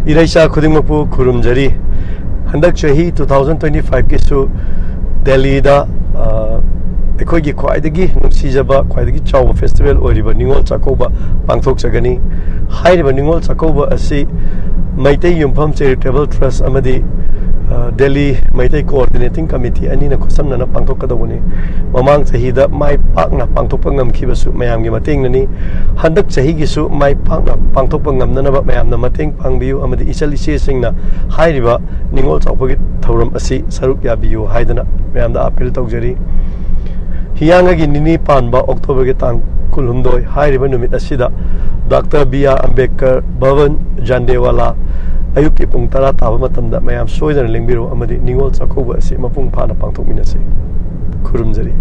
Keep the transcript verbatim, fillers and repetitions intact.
ꯏꯔꯩꯆꯥ ꯈꯨꯗꯤꯡꯃꯛꯄꯨ ꯈꯨꯔꯨꯝꯖꯔꯤ꯫ ꯍꯟꯗꯛ ꯆꯍꯤ two thousand twenty five ꯀꯤꯁꯨ ꯗꯦꯜꯂꯤꯗ, ꯑ, ꯑꯩꯈꯣꯏꯒꯤ ꯈ꯭ꯋꯥꯏꯗꯒꯤ ꯅꯨꯡꯁꯤꯖꯕ, ꯈ꯭ꯋꯥꯏꯗꯒꯤ ꯆꯥꯎꯕ ꯐꯦꯁꯇꯤꯚꯦꯜ ꯑꯣꯏꯔꯤꯕ ꯅꯤꯉꯣꯜ ꯆꯥꯛꯀꯧꯕ ꯄꯥꯡꯊꯣꯛꯆꯒꯅꯤ꯫ ꯍꯥꯏꯔꯤꯕ ꯅꯤꯉꯣꯜ ꯆꯥꯛꯀꯧꯕ ꯑꯁꯤ ꯃꯩꯇꯩ ꯌꯨꯝꯐꯝ ꯆꯦꯔꯤꯇꯦꯕꯜ ꯇ꯭ꯔꯁ ꯑꯃꯗꯤ, ꯑ, ꯗꯦꯜꯂꯤ ꯃꯩꯇꯩ ꯀꯣꯑꯣꯔꯗꯤꯅꯦꯇꯤꯡ ꯀꯃꯤꯇꯤ ꯑꯅꯤꯅ ꯈꯨꯠꯁꯝꯅꯅ ꯄꯥꯡꯊꯣꯛꯀꯗꯧꯕꯅꯤ꯫ ꯃꯃꯥꯡ ꯆꯍꯤꯗ ꯃꯥꯏ ꯄꯥꯛꯅ ꯄꯥꯡꯊꯣꯛꯄ ꯉꯝꯈꯤꯕꯁꯨ ꯃꯌꯥꯝꯒꯤ ꯃꯇꯦꯡꯅꯅꯤ꯫ ꯍꯟꯗꯛ ꯆꯍꯤꯒꯤꯁꯨ ꯃꯥꯏ ꯄꯥꯛꯅ ꯄꯥꯡꯊꯣꯛꯄ ꯉꯝꯅꯅꯕ ꯃꯌꯥꯝꯅ ꯃꯇꯦꯡ ꯄꯥꯡꯕꯤꯌꯨ ꯑꯃꯗꯤ ꯏꯆꯜ ꯏꯆꯦꯁꯤꯡꯅ ꯍꯥꯏꯔꯤꯕ ꯅꯤꯉꯣꯜ ꯆꯥꯛꯀꯧꯕꯒꯤ ꯊꯧꯔꯝ ꯑꯁꯤ ꯁꯔꯨꯛ ꯌꯥꯕꯤꯌꯨ ꯍꯥꯏꯗꯅ ꯃꯌꯥꯝꯗ ꯑꯥꯄꯤꯜ ꯇꯧꯖꯔꯤ꯫ ꯍꯤꯌꯥꯡꯒꯒꯤ ꯅꯤꯅꯤ ꯄꯥꯟꯕ ꯑꯣꯛꯇꯣꯕꯔꯒꯤ ꯇꯥꯡ ꯀꯨꯟꯍꯨꯝꯗꯣꯏ ꯍꯥꯏꯔꯤꯕ ꯅꯨꯃꯤꯠ ꯑꯁꯤꯗ ꯗꯥꯛꯇꯔ ꯕꯤ ꯑꯥꯔ ꯑꯝꯕꯦꯗꯀꯔ ꯚꯕꯟ ꯖꯥꯟꯗꯦꯋꯥꯂꯥ ꯑꯌꯨꯛꯀꯤ ꯄꯨꯡ ꯇꯔꯥ ꯇꯥꯕ ꯃꯇꯝꯗ ꯃꯌꯥꯝ ꯁꯣꯏꯗꯅ ꯂꯦꯡꯕꯤꯔꯛꯎ ꯑꯃꯗꯤ ꯅꯤꯉꯣꯜ ꯆꯥꯛꯀꯧꯕ ꯑꯁꯤ ꯃꯄꯨꯡ ꯐꯥꯅ ꯄꯥꯡꯊꯣꯛꯃꯤꯟꯅꯁꯤ꯫ ꯈꯨꯔꯨꯝꯖꯔꯤ꯫